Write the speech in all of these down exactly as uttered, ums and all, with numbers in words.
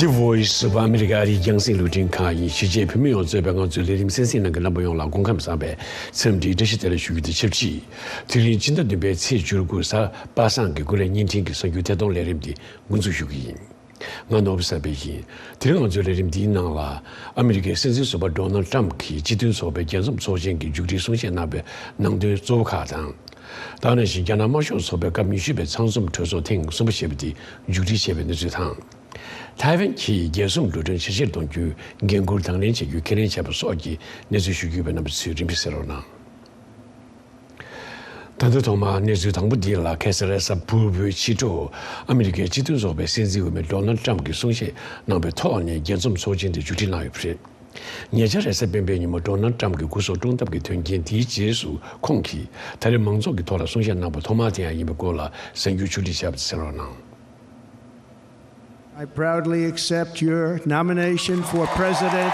The Voice of America ཨ་རིའི་རྒྱང་སྲིང་རླུང་འཕྲིན་ཁང་ཡིན། གཞིས་བྱེས་བོད་མི་ཡོངས་གཙོས་པའི་ང་ཚོའི་ལས་རིམ་གསན་གཟིགས་གནང་མཁན་རྣམ་པ་ཡོངས་ལ་སྐུ་ཁམས་བཟང་བའི་འཚམས་འདྲིའི་བཀྲ་ཤིས་བདེ་ལེགས་ཞུ་རྒྱུ་དང་ཆབས་ཅིག་དེ་རིང་སྤྱི་ཟླ་བདུན་པའི་ཚེས་བཅུ་དགུ་གཟའ་པ་སངས་ཀྱི་སྐུ་ལས་བརྙན་འཕྲིན་གྱི་གསར་འགྱུར་ཐད་གཏོང་ལས་རིམ་འདི་འགོ་འཛུགས་ཞུ་གི་ཡིན། ང་ནོར་བུ་བསམ་འཕེལ་ཡིན། དེ་རིང་ང་ཚོའི་ལས་རིམ་འདིའི་ནང་ལ། ཨ་མི་རི་ཀའི་སྲིད་འཛིན་ཟུར་པ་ཌོ་ནལ་ཊམ་གྱིས་སྤྱི་མཐུན་ཚོགས་པའི་རྒྱལ་འཛོམས་ཚོགས་ཆེན་གྱི་མཇུག་སྒྲིལ་གསུང་བཤད་གནང་བའི་ནང་དོན་གཙོ་བོ་ཁག་དང་། ད་ག་ནང་བཞིན་རྒྱ་ནག་དམར་ཤོག་ཚོགས་པའི་སྐབས་ཉི་ཤུ་པའི་ཚང་འཛོམས་གྲོས་ཚོགས་ཐེངས་གསུམ་པ་ཞེས་པ་དེ་མཇུག་སྒྲིལ་བྱས་པའི་གནས་ཚུལ་དང་། ཐའེ་ཝན་གྱིས་རྒྱལ་སྲུང་འགྲོ་གྲོན་ཇེ་ཆེར་གཏོང་རྒྱུའི་འགན་འཁུར་དང་ལེན་བྱ་རྒྱུ་ཁས་ལེན་བྱས་པ་སོགས་ཀྱི་གནས་ཚུལ་ཞུ་རྒྱུ་ཡོད་པའི་རྣམ་པ་ཚོས་རིམ་པས་གསན་རོགས་གནང་། ད་ལྟ་ཐོག་མར་གནས་ཚུལ་དང་པོ་འདི་ལ། ཁ་སང་རེས་གཟའ་ཕུར་བུའི་ཕྱི་དྲོ་ཨ་མི་རི་ཀའི་སྤྱི་མཐུན་ཚོགས་པའི་སྲིད་འཛིན་འོས་མི་ཌོ་ནལ་ཊམ་གྱིས་གསུང་བཤད་གནང་བའི་ཐོག་ནས་རྒྱལ་འཛོམས་ཚོགས་ཆེན་དེ་མཇུག་སྒྲིལ་གནང་ཡོད་པ་རེད། ཉེ་ཆར་རེས་གཟའ་སྤེན་པའི་ཉིན་མོ་ཌོ་ནལ་ཊམ་གྱི་སྐུ་སྲོག་བཀྲོངས་ཐབས་ཀྱི་དོན་རྐྱེན་དེའི་རྗེས་སུ། ཁོང་གིས་ད་རེས་མང་ཚོགས་ཀྱི་ཐོག་ལ་གསུང་བཤད་གནང་པ་ཐོག་མ་དེ་ཡང་ཡིན་པའི་སྐོར་ལ་གསར་འགྱུར་ཕྱོགས་སྒྲིག་བྱས་པ་དེ་གསན་རོགས་གནང་། I proudly accept your nomination for president.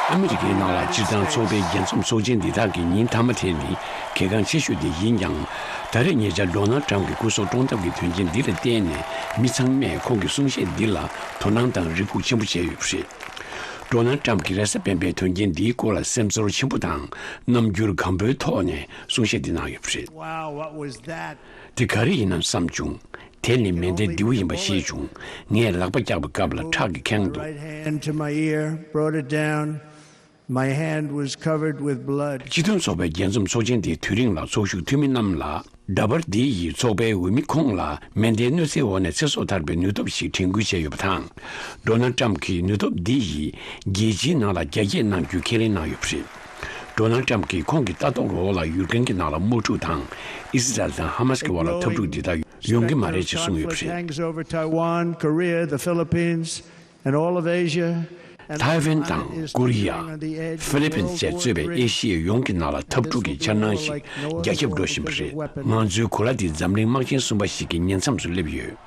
ཨ་མི་རི་ཀའི་ནང་ལ་སྤྱིར་བཏང་ཚོགས་པའི་རྒྱལ་འཛོམས་ཚོགས་ཆེན་འདི་དག་གི་ཉིན་མཐའ་མ་དེ་ནི་གལ་འགངས་ཆེ་ཤོས་དེ་ཡིན་ཀྱང་། ད་རེས་ཉེ་ཆར་ཌོ་ནལ་ཊམ་གྱི་སྐུ་སྲོག་བཀྲོངས་ཐབས་ཀྱི་དོན་རྐྱེན་འདི་ལ་བརྟེན་ནས། མི་ཚང་མས་ཁོང་གི་གསུང་བཤད་འདི་ལ་དོ་སྣང་དང་རེ་སྒུག་ཆེན་པོ་བྱས་ཡོད་པ་རེད། ཌོ་ནལ་ཊམ་གྱིས་རེས་གཟའ་སྤེན་པའི་དོན་རྐྱེན་འདིའི་སྐོར་ལ་སེམས་ཚོར་ཆེན་པོ་དང་རྣམ་འགྱུར་སྒམ་པོའི་ཐོག་ནས་གསུང་བཤད་འདི་གནང་ཡོད་པ་རེད། Wow, what was that? དེ་ག་རེ་ཡིན་ནམ་བསམ་བྱུང་། དེ་ནི་མེ་མདའི་མདེའུ་ཡིན་པ་ཤེས་བྱུང་། ངས་ལག་པ་བཀྱགས་པའི་སྐབས་ལ་ཁྲག་གིས་ཁེངས་འདུག། Right hand to my ear, brought it down. My hand was covered with blood. སྤྱི་མཐུན་ཚོགས་པའི་རྒྱལ་འཛོམས་ཚོགས་ཆེན་དེའི་དུས་རིང་ལ་ཚོགས་ཞུགས་འཐུས་མི་རྣམས་ལ། འདྲ་པར་འདི་ཡིས་ཚོགས་པའི་འོས་མི་ཁོང་ལ་མེ་མདའི་གནོད་འཚེའི་འོག་ནས་ཚེ་སྲོག་ཐར་པའི་ནུས་སྟོབས་ཤིག་དྲན་སྐུལ་བྱས་ཡོད་པ་དང་། ཌོ་ནལ་ཊམ་གྱིས་ནུས་སྟོབས་འདི་ཡིས་རྒྱལ་སྤྱིའི་ནང་ལ་རྒྱ་སྐྱེད་གནང་རྒྱུ་ཁས་ལེན་གནང་ཡོད་པ་རེད། ཌོ་ནལ་ཊམ་གྱིས་ཁོང་གི་ལྟ་རྟོག་འོག་ལ་ཡུལ་ཁན་གྱི་ནང་ལ་དམག་འཁྲུག་དང་། ཨི་སི་རལ་དང་ཧ་མ་སི་གི་དབར་ལ་འཐབ་འཁྲུག་འདི་དག་ཡོང་གི་མ་རེད་ཅེས་གསུངས་ཡོད་པ་རེད། Hangs over Taiwan, Korea, the Philippines, and all of Asia. ཐའེ་ཝན་དང་ཀོ་རི་ཡ། ཧྥི་ལི་པིན་བཅས་གཙོས་པའི་ཨེ་ཤི་ཡ་ཡོངས་ཀྱི་ནང་ལ་འཐབ་འཁྲུག་གི་འཆར་སྣང་ཞིག་རྒྱ་ཁྱབ་འགྲོ་བཞིན་པ་རེད། ང་ཚོའི་གོ་ལ་འདི་འཛམ་གླིང་དམག་ཆེན་གསུམ་པ་ཞིག་གི་ཉེ་མཚམས་སུ་སླེབས་ཡོད།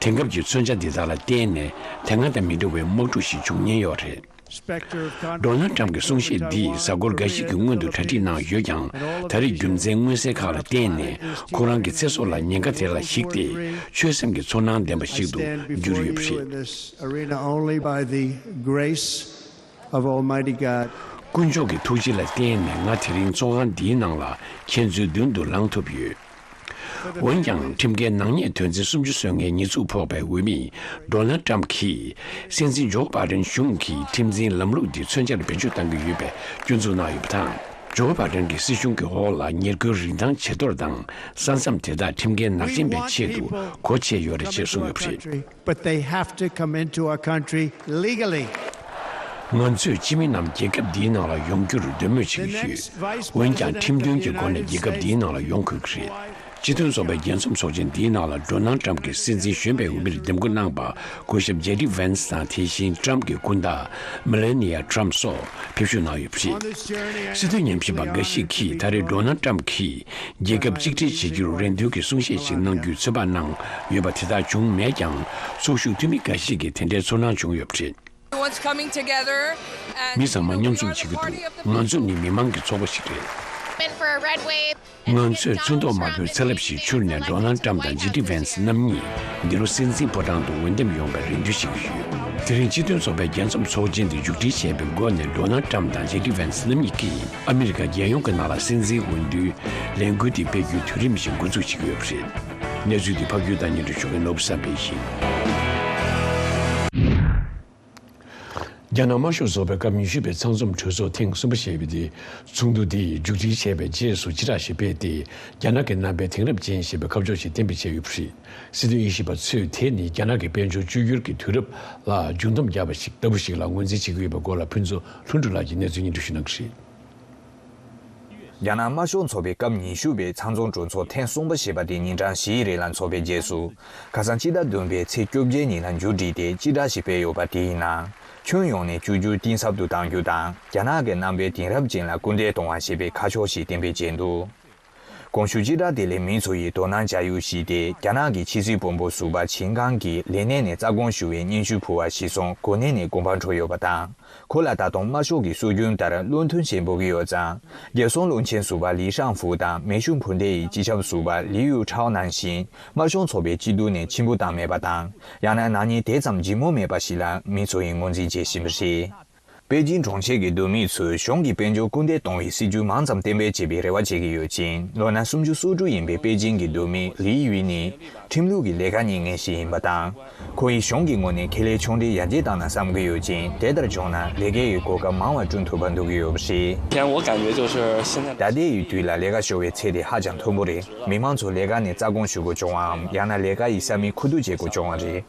དེང་སྐབས་ཀྱི་མཚོན་ཆ་འདི་དག་ལ་བརྟེན་ནས་དེ་སྔ་དང་མི་འདྲ་བའི་དམག་འཁྲུག་ཞིག་འབྱུང་ཉེན་ཡོད་རེད། ཌོ་ནལ་ཊམ་གྱི་གསུང་བཤད་འདིས་གཟའ་འཁོར་འགའ་ཞིག་གི་སྔོན་དུ་གྲ་སྒྲིག་གནང་ཡོད་ཀྱང་། ད་རེས་རྒྱུ་མཚན་མངོན་གསལ་ཁག་ལ་བརྟེན་ནས་ཁོ་རང་གི་ཚེ་སྲོག་ལ་ཉེན་ཁ་དེ་ལ་གཞིགས་ཏེ། ཆོད་སེམས་ཀྱི་ཚོར་སྣང་ལྡན་པ་ཞིག་ཏུ་གྱུར་ཡོད་པ་རེད། Arena only by the grace of Almighty God. དཀོན་མཆོག་གི་ཐུགས་རྗེ་ལ་བརྟེན་ནས་ང་དེ་རིང་ཚོགས་ཁང་འདིའི་ནང་ལ་མཁྱེན་མཛོད་མདུན་དུ་ལངས་ཐུབ་ཡོད། འོན་ཀྱང་། ཁྲིམས་འགལ་ནག་ཉེས་དོན་ཚན་སུམ་ཅུ་སོ་ལྔའི་ཉེས་འཛུགས་ཕོག་པའི་འོས་མི་ཌོ་ནལ་ཊམ་གྱིས། སྲིད་འཛིན་ཇོ་བྷ་ཌེན་གཞུང་གིས་ཁྲིམས་འཛིན་ལམ་ལུགས་འདི་མཚོན་ཆར་བེད་སྤྱོད་གཏང་གི་ཡོད་པའི་སྐྱོན་འཛུགས་གནང་ཡོད་པ་དང་། ཇོ་བྷ་ཌེན་གྱི་སྲིད་གཞུང་གི་འོག་ལ་ཉེས་རྒོལ་རིན་ཐང་ཇེ་མཐོར་དང་། ས་མཚམས་དེ་དག་ཁྲིམས་འགལ་ནག་ཅན་པའི་ཆེད་དུ་སྒོ་ཕྱེ་ཡོད་རེད་ཅེས་གསུངས་ཡོད་པ་རེད། But they have to come into our country legally. ང་ཚོས་སྤྱི་མི་རྣམས་རྒྱལ་ཁབ་འདིའི་ནང་ལ་ཡོང་རྒྱུར་འདོད་མོས་བྱེད་ཀྱི་ཡོད། འོན་ཀྱང་ཁྲིམས་མཐུན་གྱི་སྒོ་ནས་རྒྱལ་ཁབ་འདིའི་ནང་ལ་ཡོང་དགོས་ཀྱི་རེད། སྤྱི་མཐུན་ཚོགས་པའི་རྒྱལ་འཛོམས་ཚོགས་ཆེན་འདིའི་ནང་ལ་ཌོ་ནལ་ཊམ་གྱི་སྲིད་འཛིན་གཞོན་པའི་འོས་མིར་འདེམས་བསྐོ་གནང་པ་སྐུ་ཞབས་ཇེ་ཌི་ཝན་སི་དང་། དེ་བཞིན་ཊམ་གྱི་སྐུ་ཟླ་མེ་ལེ་ནི་ཡ་ཊམ་སོགས་ཕེབས་ཞུགས་གནང་ཡོད་པ་རེད། སྲིད་དོན་ཉམས་ཞིབ་པ་འགའ་ཞིག་གིས་ད་རེས་ཌོ་ནལ་ཊམ་གྱིས་རྒྱལ་ཁབ་གཅིག་སྒྲིལ་བྱེད་རྒྱུར་རེ་འདུན་གྱི་གསུང་བཤད་ཞིག་གནང་རྒྱུའི་ཚོད་དཔག་གནང་ཡོད་པ་དེ་དག་བྱུང་མེད་ཀྱང་། ཚོགས་ཞུགས་འཐུས་མི་འགའ་ཞིག་གིས་དེ་འདྲའི་ཚོར་སྣང་བྱུང་ཡོད་པ་རེད། Everyone's coming together and མི་ཚང་མ་མཉམ་འཛོམས་བྱེད་ཀྱི་འདུག། ང་ཚོ་ནི་མི་མང་གི་ཚོགས་པ་ཞིག་རེད། Movement for a red wave. ང་ཚོས་ཚོན་མདོག་དམར་པོའི་ཚ་རླབས་ཤིག་འཕྱུར་ནས་ཌོ་ནལ་ཊམ་དང་ཇེ་ཌི་ཝན་སི་རྣམ་གཉིས་འདི་ལོ་སྲིད་འཛིན་ཕོ་བྲང་དུ་འོས་འདེམས་ཡོང་བའི་རེ་འདུན་ཞུ་གི་ཡོད། དེ་རིང་སྤྱི་མཐུན་ཚོགས་པའི་རྒྱལ་འཛོམས་ཚོགས་ཆེན་དེ་མཇུག་སྒྲིལ་བྱས་པའི་མགོ་ནས་ཌོ་ནལ་ཊམ་དང་ཇེ་ཌི་ཝན་སི་རྣམ་གཉིས་ཀྱིས་ཨ་མི་རི་ཀ་རྒྱལ་ཡོངས་ཀྱི་ནང་ལ་སྲིད་འཛིན་འོས་བསྡུའི་ལས་འགུལ་དེ་སྤེལ་རྒྱུའི་དུས་རིམ་ཞིག་འགོ་འཛུགས་བྱེད་ཀྱི་ཡོད་པ་རེད། གནས་ཚུལ་འདི་ཕབ་སྒྱུར་དང་སྙན་སྒྲོན་ཞུ་མཁན་ནོར་བུ་བསམ་འཕེལ་ཡིན། རྒྱ་ནག་དམར་ཤོག་ཚོགས་པའི་སྐབས་ཉི་ཤུ་པའི་ཚང་འཛོམས་གྲོས་ཚོགས་ཐེངས་གསུམ་པ་ཞེས་པ་དེ། ཚོགས་འདུ་དེ་མཇུག་སྒྲིལ་བྱས་པའི་རྗེས་སུ་སྤྱི་བསྒྲགས་ཤིག་སྤེལ་ཏེ། རྒྱ་ནག་གི་རྣམ་པའི་དེང་རབས་ཅན་ཞེས་པའི་ཁ་ཕྱོགས་ཤིག་གཏན་འབེབས་བྱས་ཡོད་པ་རེད། སྲིད་དོན་དབྱེ་ཞིབ་པ་ཚོས་དེ་ནི་རྒྱ་ནག་གི་དཔལ་འབྱོར་བཅོས་བསྒྱུར་གྱི་དུས་རབས་ལ་མཇུག་བསྡོམས་བརྒྱབ་པ་ཞིག་ལྟ་བུ་ཞིག་ལ་ངོས་འཛིན་བྱེད་ཀྱི་ཡོད་པའི་སྐོར་ལ་ཕུན་ཚོགས་ལྷུན་གྲུབ་ལགས་ཀྱིས་གནས་ཚུལ་སྙན་སྒྲོན་ཞུ་གནང་གི་རེད། རྒྱ་ནག་དམར་ཤོག་ཚོགས་པའི་སྐབས་ཉི་ཤུ་པའི་ཚང་འཛོམས་གྲོས་ཚོགས་ཐེངས་གསུམ་པ་ཞེས་པ་དེ་ཉིན་གྲངས་བཞིའི་རིང་ལ་འཚོགས་པའི་རྗེས་སུ། ཁ་སང་སྤྱི་ཟླ་བདུན་པའི་ཚེས་བཅོ་བརྒྱད་ཉིན་ལ་མཇུག་བསྒྲིལ་ཏེ་སྤྱི་བསྒྲགས་ཤིག་སྤེལ་ཡོད་པ་དེའི་ནང་། ཁྱོན་ཡོངས་ནས་བཅོས་བསྒྱུར་གཏིང་ཟབ་ཏུ་གཏང་རྒྱུ་དང་། རྒྱ་ནག་གི་རྣམ་པའི་དེང་རབས་ཅན་ལ་སྐུལ་འདེད་གཏོང་བ་ཞེས་པའི་ཁ་ཕྱོགས་ཤིག་གཏན་འབེབས་བྱས་འདུག། གོང་ཞུས་སྤྱི་བསྒྲགས་དེ་ལས་མི་ཚོ་ཡིས་དོ་སྣང་བྱ་ཡུལ་ཞིག་སྟེ། རྒྱ་ནག་གི་ཕྱི་སྲིད་དཔོན་པོ་ཟུར་པ་ཆིན་ཀང་གིས་ལས་གནས་ནས་རྩ་དགོངས་ཞུ་བའི་སྙན་ཞུ་ཕུལ་བ་གཞིར་བཟུང་གོ་གནས་ནས་དགོངས་པ་འཁྲོལ་ཡོད་པ་དང་། ཁོ་ལ་ད་དུང་དམར་ཤོག་གི་སྲོལ་རྒྱུན་ལྟར་བློ་མཐུན་ཞེས་འབོད་ཀྱི་ཡོད་ཙང་། རྒྱལ་སྲུང་བློན་ཆེན་ཟུར་པ་ལི་ཧྲང་ཧྥུ་དང་མེ་ཤུགས་འཕུར་མདེལ་ཡི་སྤྱི་ཁྱབ་ཟུར་པ་ལི་ཡུའུ་ཁྲའོ་ནང་བཞིན། དམར་ཤོག་ཚོགས་པའི་སྐྱིད་སྡུག་ནས་ཕྱིར་འབུད་བཏང་མེད་པ་དང་། ཡང་ན་ནག་ཉེས་དེ་ཙམ་ལྗིད་མོ་མེད་པ་ཞིག་ལ་མི་ཚོ་ཡིས་ངོས་འཛིན་བྱེད་བཞིན་པ་རེད། པེ་ཅིན་གྲོང་ཁྱེར་གྱི་བསྡུ་མི་ཚོས་གཞུང་གིས་དཔལ་འབྱོར་སྐུལ་འདེད་གཏོང་བའི་སྲིད་ཇུས་མང་ཙམ་གཏན་འབེབས་བྱེད་པའི་རེ་བ་བྱེད་ཀྱི་ཡོད་ཅིང་། ལོ་ན་སུམ་ཅུ་སོ་དྲུག་ཡིན་པའི་པེ་ཅིན་གྱི་བསྡུ་མི་ལི་ཡུས་ནི་ཁྲིམས་ལུགས་ཀྱི་ལས་ཀ་གཉེར་མཁན་ཞིག་ཡིན་པ་དང་། ཁོ་ཡིས་གཞུང་གི་ངོས་ནས་ཁེ་ལས་ཆུང་འབྲིང་ཡར་རྒྱས་བཏང་ན་བསམ་གྱི་ཡོད་ཅིང་། དེ་ལྟར་བྱུང་ན་ལས་ཀའི་གོ་སྐབས་མང་བ་བསྐྲུན་ཐུབ་པ་འདོད་ཀྱི་ཡོད་པ་རེད། 以前我感觉就是现在 ད་ལྟའི་དུས་ལ་ལས་ཀ་ཞོར་བའི་ཚད་དེ་ཧ་ཅང་མཐོན་པོ་རེད། མི་མང་ཚོ་ལས་ཀ་ནས་རྩ་དགོངས་ཞུ་དགོས་བྱུང་བའམ། ཡང་ན་ལས་ཀ་ཡི་ས་མིག་ཁུ་བསྡུ་བྱེད་དགོས་བྱུང་བ་རེད།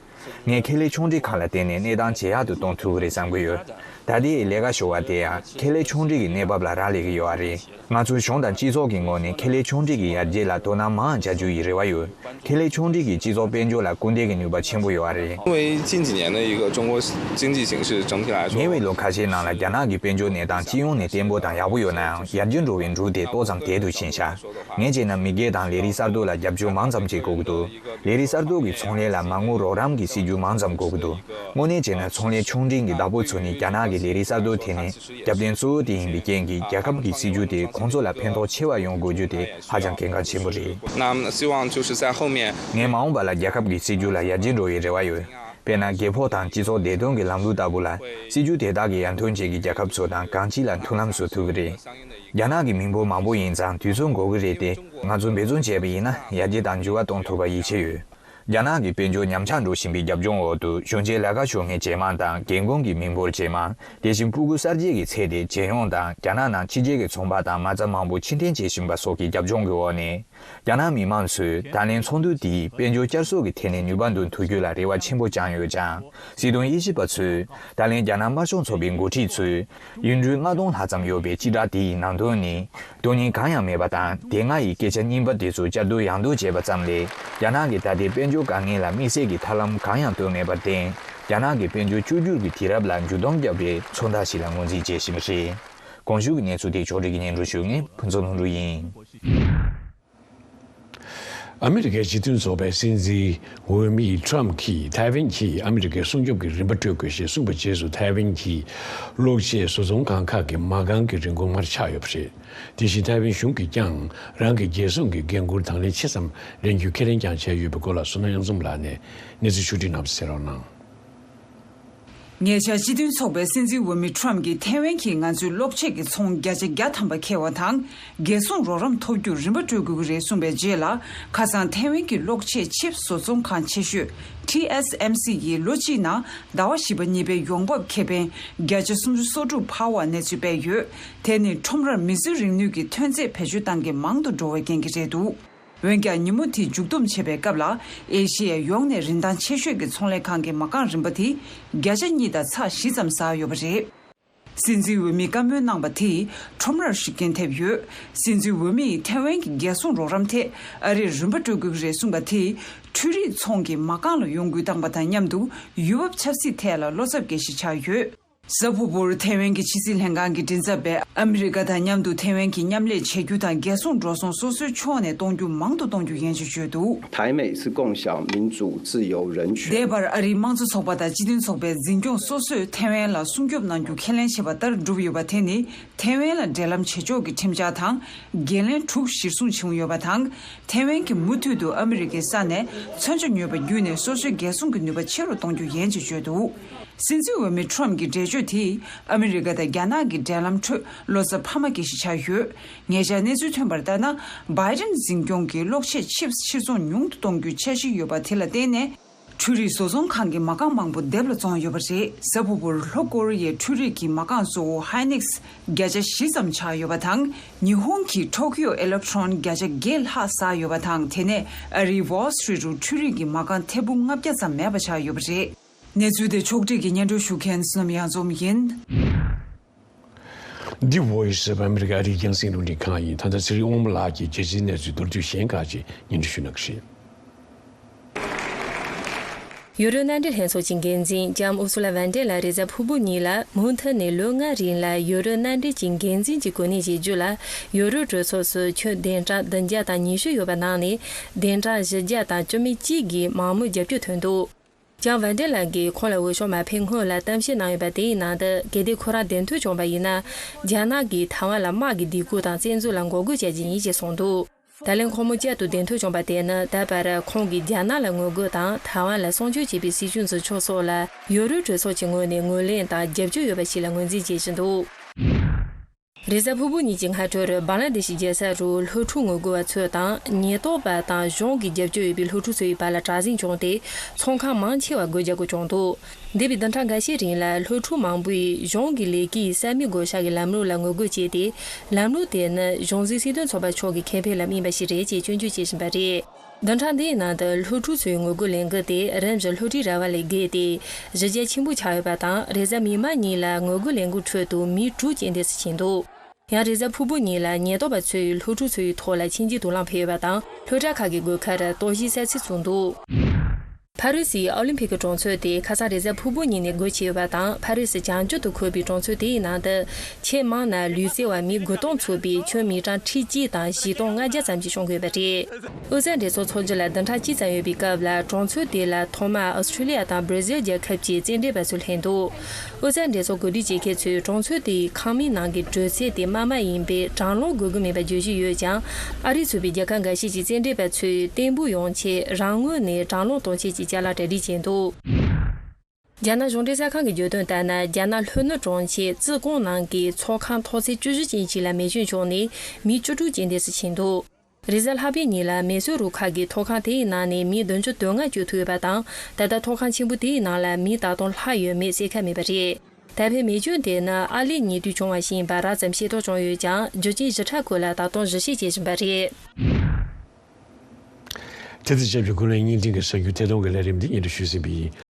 ངས་ཁེ་ལས་ཆུང་འབྲིང་ཁག་ལ་བརྟེན་ནས་གནས་སྟངས་ཇེ་ཡག་ཏུ་གཏོང་ཐུབ་ཀྱི་རེད་བསམ་གྱི་ཡོད། ད་ལྟའི་ལས་ཀ་ཞུ་བ་དེ་ཡང་ཁེ་ལས་ཆུང་འབྲིང་གི་གནས་བབ་ལ་རག་ལས་ཀྱི་ཡོད་པ་རེད། ང་ཚོས་གཞུང་དང་སྤྱི་ཚོགས་ཀྱི་ངོས་ནས་ཁེ་ལས་ཆུང་འབྲིང་གི་ཡར་རྒྱས་ལ་དོ་སྣང་མང་བྱ་རྒྱུ་ཡི་རེ་བ་ཡོད། ཁེ་ལས་ཆུང་འབྲིང་གིས་སྤྱི་ཚོགས་དཔལ་འབྱོར་ལ་སྐུལ་འདེད་ཀྱི་ནུས་པ་ཆེན་པོ་ཡོད་པ་རེད། 因为近几年的一个中国经济形势整体来说 ཉེ་བའི་ལོ་ཁ་ཤས་ནང་ལ་རྒྱ་ནག་གི་དཔལ་འབྱོར་གནས་སྟངས་སྤྱི་ཡོངས་ནས་བརྟན་པོ་དང་ཡག་པོ་ཡོད་ན་ཡང་། ཡར་རྒྱས་འགྲོ་བའི་འགྲོས་དེ་ཏོག་ཙམ་དལ་དུ་ཕྱིན་ཤག་ངས་བྱས་ན་མི་སྒེར་དང་ལས་རིགས་གསར་གཏོད་ལ་རྒྱབ་སྐྱོར་མང་ཙམ་བྱེད་དགོས་ཀྱི་འདུག་ལས་རིགས་གསར་གཏོད་ཀྱི་ཚོང་ལས་ལ་མ་དངུལ་རོགས་རམ་གྱི་སྲིད་ཇུས་མང་ཙམ་དགོས་ཀྱི་འདུག་དངོས་གནས་བྱས་ན་ཚོང་ལས་ཆུང་འབྲིང་གི་བདག་པོ་ཚོ་ནི་རྒྱ་ནག་གི་ལས་རིགས་གསར་གཏོད་དེ་ནི་རྒྱབ་རྟེན་གཙོ་བོ་དེ་ཡིན་པའི་རྐྱེན་གྱིས། རྒྱལ་ཁབ་ཀྱི་སྲིད་ཇུས་དེ་ཁོང་ཚོ་ལ་ཕན་ཐོགས་ཆེ་བ་ཡོང་དགོས་རྒྱུ་དེ་ཧ་ཅང་གལ་འགངས་ཆེན་པོ་རེད། 那么希望就是在后面 ངས་མ་འོངས་པ་ལ་རྒྱལ་ཁབ་ཀྱི་སྲིད་ཇུས་ལ་ཡར་རྒྱས་འགྲོ་བའི་རེ་བ་ཡོད། དཔེར་ན། རྒྱལ་ཕོགས་དང་སྤྱི་ཚོགས་བདེ་དོན་གྱི་ལམ་ལུགས་ལྟ་བུ་ལ། སྲིད་ཇུས་དེ་དག་གིས་ཡར་ཐོན་ཅན་གྱི་རྒྱལ་ཁབ་ཚོ་དང་གང་ཅི་ལ་མཐུན་ལམ་བཟོ་ཐུབ་ཀྱི་རེད། རྒྱ་ནག་གི་མི་འབོར་མང་པོ་ཡིན་ཙང་དུས་ཚོད་འགོར་གྱི་རེད་དེ། ང་ཚོས་འབད་བརྩོན་བྱས་པ་ཡིན་ན་ཡར་རྒྱས་དང་འགྱུར་བ་གཏོང་ཐུབ་པར་ཡིད་ཆེས་ཡོད། རྒྱ་ནག་གི་དཔལ་འབྱོར་ཉམས་ཆག་འགྲོ་བཞིན་པའི་རྒྱབ་ལྗོངས་འོག་ཏུ། གཞོན་སྐྱེས་ལས་ཀ་ཞུ་མཁན་ཇེ་མང་དང་། རྒན་རྒོན་གྱི་མི་འབོར་ཇེ་མང་། དེ་བཞིན་སྤུ་གུ་གསར་སྐྱེས་ཀྱི་ཚད་དེ་ཇེ་ཡང་དང་། རྒྱ་ནག་ནང་ཕྱི་རྒྱལ་གྱི་ཚོང་པ་དང་མ་རྩ་མང་པོ་ཕྱིར་འཐེན་བྱེད་བཞིན་པ་སོགས་ཀྱི་རྒྱབ་ལྗོངས་ཀྱི་འོག་ནས། རྒྱ་ནག་མི་མང་ཚོས་ད་ལན་ཚོགས་འདུ་དེས་དཔལ་འབྱོར་བསྐྱར་གསོ་གི་ཐད་ནས་ནུས་པ་འདོན་ཐུབ་རྒྱུ་ལ་རེ་བ་ཆེན་པོ་བཅངས་ཡོད་ཀྱང་། སྲིད་དོན་དབྱེ་ཞིབ་པ་ཚོས་ད་ལན་རྒྱ་ནག་དམར་ཤོག་ཚོགས་པའི་འགོ་ཁྲིད་ཚོས་ཡུན་རིང་ལྔ་སྟོང་ལྷག་ཙམ་ཡོད་པའི་སྤྱི་བསྒྲགས་དེའི་ནང་དོན་ནི། དོན་སྙིང་གང་ཡང་མེད་པ་དང་། དེ་སྔ་ཡི་སྐད་ཆ་རྙིང་པ་དེ་ཚོ་བསྐྱར་ཟློས་ཡང་ཟློས་བྱས་པ་ཙམ་ལས། རྒྱ་ནག་གི་ད་ལྟའི་དཔལ་འབྱོར་དཀའ་ངལ་ལ་དམིགས་བསལ་གྱི་ཐབས་ལམ་གང་ཡང་བཏོན་མེད་པར་བརྟེན། རྒྱ་ནག་གི་དཔལ་འབྱོར་བཅོས་བསྒྱུར་གྱི་དུས་རབས་ལ་འགྱུར་ལྡོག་བརྒྱབ་པའི་མཚོན་རྟགས་ཤིག་ལ་ངོས་འཛིན་བྱེད་བཞིན་པ་རེད། གོང་ཞུས་ཀྱི་གནས་ཚུལ་དེ་ཕྱོགས་སྒྲིག་གིས་སྙན་སྒྲོན་ཞུ་མཁན་ཕུན་ཚོགས་ལྷུན་གྲུབ་ཡིན། ཨ་མི་རི་ཀའི་སྤྱི་མཐུན་ཚོགས་པའི་སྲིད་འཛིན་འོས་མི་ཊམ་གྱིས་ཐའེ་ཝན་གྱིས་ཨ་མི་རི་ཀའི་སྲུང་སྐྱོབ་ཀྱི་རིན་པ་སྤྲོད་དགོས་ཞེས་གསུངས་པའི་རྗེས་སུ། ཐའེ་ཝན་གྱི་གློག་ཆས་བཟོ་ཚོང་ཁང་ཁག་གི་མ་རྐང་གི་རིན་གོང་མར་ཆག་ཡོད་པ་རེད། དེ་བཞིན་ཐའེ་ཝན་གཞུང་གིས་ཀྱང་རང་གི་རྒྱལ་སྲུང་གི་འགན་འཁུར་དང་ལེན་ཆེ་ཙམ་ལེན་རྒྱུའི་ཁས་ལེན་ཀྱང་བྱས་ཡོད་པའི་སྐོར་ལ། བསོད་ནམས་གཡང་འཛོམས་ལགས་ནས་གནས་ཚུལ་ཕྱོགས་སྒྲིག་གནང་བ་གསན་རོགས་གནང་། ཉེ་ཆར་སྤྱི་མཐུན་ཚོགས་པའི་སྲིད་འཛིན་འོས་མི་ཊམ་གྱིས་ཐའེ་ཝན་གྱིས་ང་ཚོའི་གློག་ཆས་ཀྱི་ཚོང་བརྒྱ་ཆ་བརྒྱ་ཐམ་པ་འཁྱེར་བ་དང་། རྒྱལ་སྲུང་རོགས་རམ་ཐོབ་རྒྱུར་རིན་པ་སྤྲོད་དགོས་ཀྱི་རེད་གསུངས་པའི་རྗེས་ལ། ཁ་སང་ཐའེ་ཝན་གྱི་གློག་ཆས་ཆིབས་བཟོ་ཚོང་ཁང་ཆེ་ཤོས་ཊི་ཨེས་ཨེམ་སི་ཡིས་ལོ་གཅིག་ནང་ཟླ་བ་བཞི་པ་གཉིས་པའི་ཡོང་འབབ་ཁེ་ཕན་བརྒྱ་ཆ་སུམ་ཅུ་སོ་དྲུག་འཕར་བ་གནས་ཚུལ་སྤེལ་ཡོད། དེ་ནི་ཁྲོམ་རར་མི་གསོད་རིག་ནུས་ཀྱི་ཐོན་རྫས་བེད་སྤྱོད་སྟངས་ཀྱི་མང་དུ་འགྲོ་བའི་རྐྱེན་གྱིས་རེད་འདུག་འོན་ཀྱང་། ཉིན་མོ་དེ་མཇུག་བསྡོམས་བྱེད་པའི་སྐབས་ལ། ཨེ་ཤེ་ཡ་ཡོངས་ནས་རིན་ཐང་ཆེ་ཤོས་ཀྱི་ཚོང་ལས་ཁང་གི་མ་རྐང་རིན་པ་དེ་བརྒྱ་ཆ་གཉིས་དང་ཚེག་བཞི་ཙམ་ཟག་ཡོད་པ་རེད། སྲིད་འཛིན་འོས་མིས་བཀའ་མོལ་གནང་པ་དེས་ཁྲོམ་རར་ཤུགས་རྐྱེན་ཐེབས་ཡོད། སྲིད་འཛིན་འོས་མི་ཡིས་ཐའེ་ཝན་གྱི་རྒྱལ་སྲུང་རོགས་རམ་ཐད་ཨ་རིར་རིན་པ་སྤྲོད་དགོས་ཀྱི་རེད་གསུངས་པ་དེས། འཕྲུལ་རིག་ཚོང་གི་མ་རྐང་ལ་ཡོང་སྒོ་བཏང་པ་དང་མཉམ་དུ། ཡུལ་བབ་ཆབ་སྲིད་ཐད་ལ་བློ་འཚབ་སྐྱེ་གཞི་ཆགས་ཡོད། གཟའ་ཕུར་བུར་ཐའེ་ཝན་གྱི་ཕྱི་སྲིད་ལྷན་ཁང་གི་མགྲིན་ཚབ་པས། ཨ་མི་རི་ཀ་དང་མཉམ་དུ་ཐའེ་ཝན་གྱི་མཉམ་ལས་བྱེད་རྒྱུ་དང་། རྒྱལ་སྲུང་འགྲོ་སོང་སོ་སོའི་ཕྱོགས་ནས་གཏོང་རྒྱུ་མང་དུ་གཏོང་རྒྱུ་ཡིན་ཞེས་བརྗོད་འདུག 台美是共享民主、自由、人权。 འདས་པར་ཨ་རིའི་དམངས་གཙོ་ཚོགས་པ་དང་སྤྱི་མཐུན་ཚོགས་པའི་འཛིན་སྐྱོང་སོ་སོས་ཐའེ་ཝན་ལ་སྲུང་སྐྱོབ་གནང་རྒྱུ་ཁས་ལེན་བྱས་པ་ལྟར་བསྒྲུབས་ཡོད་པ་དེ་ནི། ཐའེ་ཝན་ལ་འབྲེལ་ལམ་བྱེད་ཕྱོགས་ཀྱི་ཁྲིམས་འཆར་དང་། འགན་ལེན་དྲུག་གཞིར་བཟུང་བྱུང་ཡོད་པ་དང་། ཐའེ་ཝན་གྱིས་མུ་མཐུད་དུ་ཨ་མི་རི་ཀའི་ས་ནས་མཚོན་ཆ་ཉོས་པ་བརྒྱུད་ནས་སོ་སོའི་རྒྱལ་སྲུང་གི་ནུས་པ་ཆེ་རུ་གཏོང་རྒྱུ་ཡིན་ཞེས་བརྗོད་འདུག་སྲིད་འཛིན་འོས་མི་ཁྲོམ་གྱི་འགྲེལ་བརྗོད་དེས་ཨ་མི་རི་ཀ་དང་རྒྱ་ནག་གི་འབྲེལ་ལམ་ཁྲོད་བློ་འཚབ་འཕར་མ་སྐྱེ་གཞི་ཆགས་ཡོད། ཉེ་ཆར་གནས་ཚུལ་ཐོན་པར་ལྟར་ན། བྷའི་ཌེན་འཛིན་སྐྱོང་གིས་གློག་ཆས་ཆིབས་ཕྱིར་ཚོང་ཉུང་དུ་གཏོང་རྒྱུའི་འཆར་གཞི་ཡོད་པ་དེ་ལ་བརྟེན་ནས། འཕྲུལ་རིག་བཟོ་ཚོང་ཁང་གི་མ་རྐང་མང་པོ་སྡེབ་ལ་བཙོངས་ཡོད་པ་རེད། གཟའ་ཕུར་བུར་ལྷོ་ཀོ་རི་ཡའི་འཕྲུལ་རིག་གི་མ་རྐང་གཙོ་བོ་ཧའི་ནིག་སི་བརྒྱ་ཆ་བཞི་ཙམ་ཆག་ཡོད་པ་དང་། ཉི་ཧོང་གི་ཊོ་ཀི་ཡོ་ཨེ་ལེག་ཊོན་བརྒྱ་ཆ་བརྒྱད་ལྷག་ཟག་ཡོད་པ་དང་། དེ་ནས་ཨ་རིའི་ཝོལ་སི་ཊི་རིཊ་རུ་འཕྲུལ་རིག་གི་མ་རྐང་ཐེར་འབུམ་ལྔ་བརྒྱ་ཙམ་མེད་པ་ཆགས་ཡོད་པ་རེད། གནས་ཚུལ་དེ་ཕྱོགས་སྒྲིག་གིས་སྙན་སྒྲོན་ཞུ་མཁན་བསོད་ནམས་གཡང་འཛོམས་ཡིན། འདི་Voice of America ཨ་རིའི་རྒྱང་སྲིང་རླུང་འཕྲིན་ཁང་ཡིན། ད་ལྟ་ཚེ་རིང་དབང་མོ་ལགས་ཀྱིས་རྒྱལ་སྤྱིའི་གནས་ཚུལ་མདོར་བསྡུས་གཞན་ཁག་ཅིག་སྙན་སྒྲོན་ཞུ་གནང་གི་རེད། ཡུ་རོབ་མནའ་འབྲེལ་ལྷན་ཚོགས་ཀྱི་འགན་འཛིན་ལྕམ་ཨུ་སུ་ལ་ཝན་ཏེ་ལ་རེས་གཟའ་ཕུར་བུ་ཉིན་ལ་མུ་མཐུད་ནས་ལོ་ལྔ་རིང་ལ་ཡུ་རོབ་མནའ་འབྲེལ་གྱི་འགན་འཛིན་གྱི་གོ་གནས་བཞེས་རྒྱུ་ལ་ཡུ་རོབ་གྲོས་ཚོགས་སུ་ཁྱོན་བདུན་ཕྲག་བདུན་བརྒྱ་དང་ཉི་ཤུ་ཡོད་པ་ནང་ནས་བདུན་ཕྲག་བཞི་བརྒྱ་དང་བཅུ་མེད་གཅིག་གིས་མང་མོས་རྒྱབ་སྐྱོར་ཐོན་འདུག་ལྕམ་ཝན་ཏེ་ལ་གིས་ཁོང་ལ་འོས་ཤོག་མ་ཕུལ་སྔོན་ལ་གཏམ་བཤད་གནང་ཡོད་པ་དེའི་ནང་དུ། གལ་ཏེ་ཁོ་རང་གདན་ཐོབ་བྱུང་བ་ཡིན་ན། རྒྱ་ནག་གིས་ཐའེ་ཝན་ལ་དམག་གི་སྡིགས་སྐུལ་དང་བཙན་འཛུལ་ལ་འགོག་རྒོལ་བྱ་རྒྱུ་ཡིན་ཞེས་གསུངས་འདུག་ད་ལན་ཁོང་མོ་བསྐྱར་དུ་གདན་ཐོབ་བྱུང་བ་དེ་ནི་ད་བར་ཁོང་གིས་རྒྱ་ནག་ལ་ངོ་རྒོལ་དང་ཐའེ་ཝན་ལ་སྲུང་སྐྱོབ་བྱེད་པའི་སྲིད་བྱུས་འཛིན་ཕྱོགས་སོགས་ལ་ཡུ་རོབ་གྲོས་ཚོགས་ཀྱི་ངོས་ནས་ངོས་ལེན་དང་རྒྱབ་སྐྱོར་ཡོད་པ་ཞིག་ལ་ངོས་འཛིན་བྱེད་བཞིན་འདུག་རེས་གཟའ་ཕུར་བུ་ཉིན་གྱི་སྔ་དྲོར་བང་ལ་དེ་ཤི་རྒྱལ་ས་རུ་སློབ་ཕྲུག་ངོ་རྒོལ་བ་ཚོ་དང་ཉེན་རྟོག་པ་དང་གཞུང་གི་རྒྱབ་སྐྱོར་ཡོད་པའི་སློབ་ཕྲུག་ཚོའི་བར་ལ་དྲག་ཟིང་བྱུང་སྟེ། ཚོང་ཁང་མང་ཆེ་བ་སྒོ་རྒྱག་དགོས་བྱུང་འདུག་འདས་པའི་བདུན་ཕྲག་འགའ་ཤས་རིང་ལ་སློབ་ཕྲུག་མང་པོས་གཞུང་གི་ལས་ཀའི་ས་མིག་བགོ་བཤའ་གི་ལམ་ལུགས་ལ་ངོ་རྒོལ་བྱས་ཏེ། ལམ་ལུགས་དེ་ནི་གཞུང་འཛིན་སྲིད་དོན་ཚོགས་པ་མཆོག་གི་ཁེ་ཕན་ལ་དམིགས་པ་ཞིག་རེད་ཅེས་སྐྱོན་བརྗོད་བྱེད་བཞིན་པ་རེད། བདུན་ཕྲག་འདིའི་ནང་དུ་སློབ་ཕྲུག་ཚོའི་ངོ་རྒོལ་ལས་འགུལ་དེ་རིམ་བཞིན་སློབ་གྲྭའི་ར་བ་ལས་བརྒལ་ཏེ་གཞི་རྒྱ་ཆེན་པོ་ཆགས་ཡོད་པ་དང་། རེས་གཟའ་མིག་དམར་ཉིན་ལ་ངོ་རྒོལ་ལས་འགུལ་ཁྲོད་དུ་མི་དྲུག་རྐྱེན་འདས་སུ་ཕྱིན་འདུག་ཡང་རེས་གཟའ་ཕུར་བུ་ཉིན་ལ་ཉེན་རྟོག་པ་ཚོས་སློབ་ཕྲུག་ཚོའི་ཐོག་ལ་མཆིན་ལྕིའི་དུག་རླངས་འཕེན་ཡོད་པ་དང་། སློབ་གྲྭ་ཁག་གི་སྒོ་ཁར་གཏོར་བཤིག་ས་ཚིགས་བཙུགས་འདུག་ཕ་རི་སིའི་ཨོ་ལིམ་ཕིག་གི་གྲོང་ཚོ་དེ་ཁ་སང་རེས་གཟའ་ཕུར་བུ་ཉིན་ནས་སྒོ་ཕྱེ་ཡོད་པ་དང་། ཕ་རི་སི་བྱང་རྒྱུད་དུ་འཁོད་པའི་གྲོང་ཚོ་དེའི་ནང་དུ་ཆེས་མང་ན་ལུས་རྩལ་བ་མི་དགུ་སྟོང་ཚུད་པའི་ཁྱོན་མི་གྲངས་ཁྲི་གཅིག་དང་བཞི་སྟོང་ལྔ་བརྒྱ་ཙམ་ཞིག་ཤོང་གི་ཡོད་པ་རེད། དབུས་གཙང་འགྲན་ཚོགས་འཚོགས་རྒྱུ་ལ་བདུན་ཕྲག་གཅིག་ཙམ་ཡོད་པའི་སྐབས་ལ། གྲོང་ཚོ་དེ་ལ་ཐོག་མར་ཨོ་སི་ཀྲི་ལི་ཡ་དང་སྦྲ་ཟིལ་རྒྱལ་ཁབ་ཀྱི་རྩེད་འགྲན་པ་ཚོ་སླེབས་འདུག་དབུས་གཙང་འགྲན་ཚོགས་གོ་སྒྲིག་བྱེད་མཁན་ཚོས་གྲོང་ཚོ་དེའི་ཁང་མིག་ནང་གི་དྲོད་ཚད་དེ་དམའ་དམའ་ཡིན་པས་གྲང་རླུང་འགུལ་གྱི་མེད་པ་བརྗོད་ཀྱི་ཡོད་ཀྱང་། ཨ་རི་ཚུད་པའི་རྒྱལ་ཁབ་འགའ་ཤས་ཀྱི་རྩེད་འགྲན་པ་ཚོས་ཏན་པུ་ཡོང་ཆེད་རང་ངོས་ནས་གྲང་རླུང་གཏོང་ཆེད་ཀྱི་ཅ་ལག་གྲ་སྒྲིག་བྱས་འདུག་རྒྱ་ནག་གཞུང་འབྲེལ་གསར་ཁང་གི་བརྗོད་དོན་ལྟར་ན། རྒྱ་ནག་ལྷོ་ནུབ་གྲོང་ཁྱེར་ཙི་ཀོང་ནང་གི་ཚོགས་ཁང་ཐོག་ཚད་བཅུ་བཞི་ཅན་ཞིག་ལ་མེ་སྐྱོན་བྱུང་ནས་མི་བཅུ་དྲུག་རྐྱེན་འདས་སུ་ཕྱིན་འདུག་རེས་གཟའ་ལྷག་པའི་ཉིན་ལ་མེ་གསོད་རུ་ཁག་གིས་ཐོག་ཁང་དེའི་ནང་ནས་མི་བདུན་ཅུ་དོན་ལྔ་བསྐྱོད་ཐུབ་ཡོད་པ་དང་། ད་ལྟ་ཐོག་ཁང་ཆེན་པོ་དེའི་ནང་ལ་མི་ལྟ་སྟངས་ལྷག་ཡོད་མེད་གསལ་ཁ་མེད་པ་རེད། ད་ཕན་མེ་སྐྱོན་དེ་ནི་ཨར་ལས་ཉེ་དུས་བྱུང་བ་ཞིག་ཡིན་པ་རགས་ཙམ་ཤེས་རྟོགས་བྱུང་ཡོད་ཀྱང་། རྒྱུ་རྐྱེན་ཞིབ་ཕྲ་སྐོར་ལ་ད་དུང་ཞིབ་བཤེར་བྱེད་བཞིན་པ་རེད། དེ་དང་ཆབས་ཅིག་ཀུན་གླེང་བརྙན་འཕྲིན་གྱི་གསར་འགྱུར་ཐད་གཏོང་གི་ལས་རིམ་འདི་སྙན་སྒྲོན་ཞུས་ཟིན་པ་ཡིན།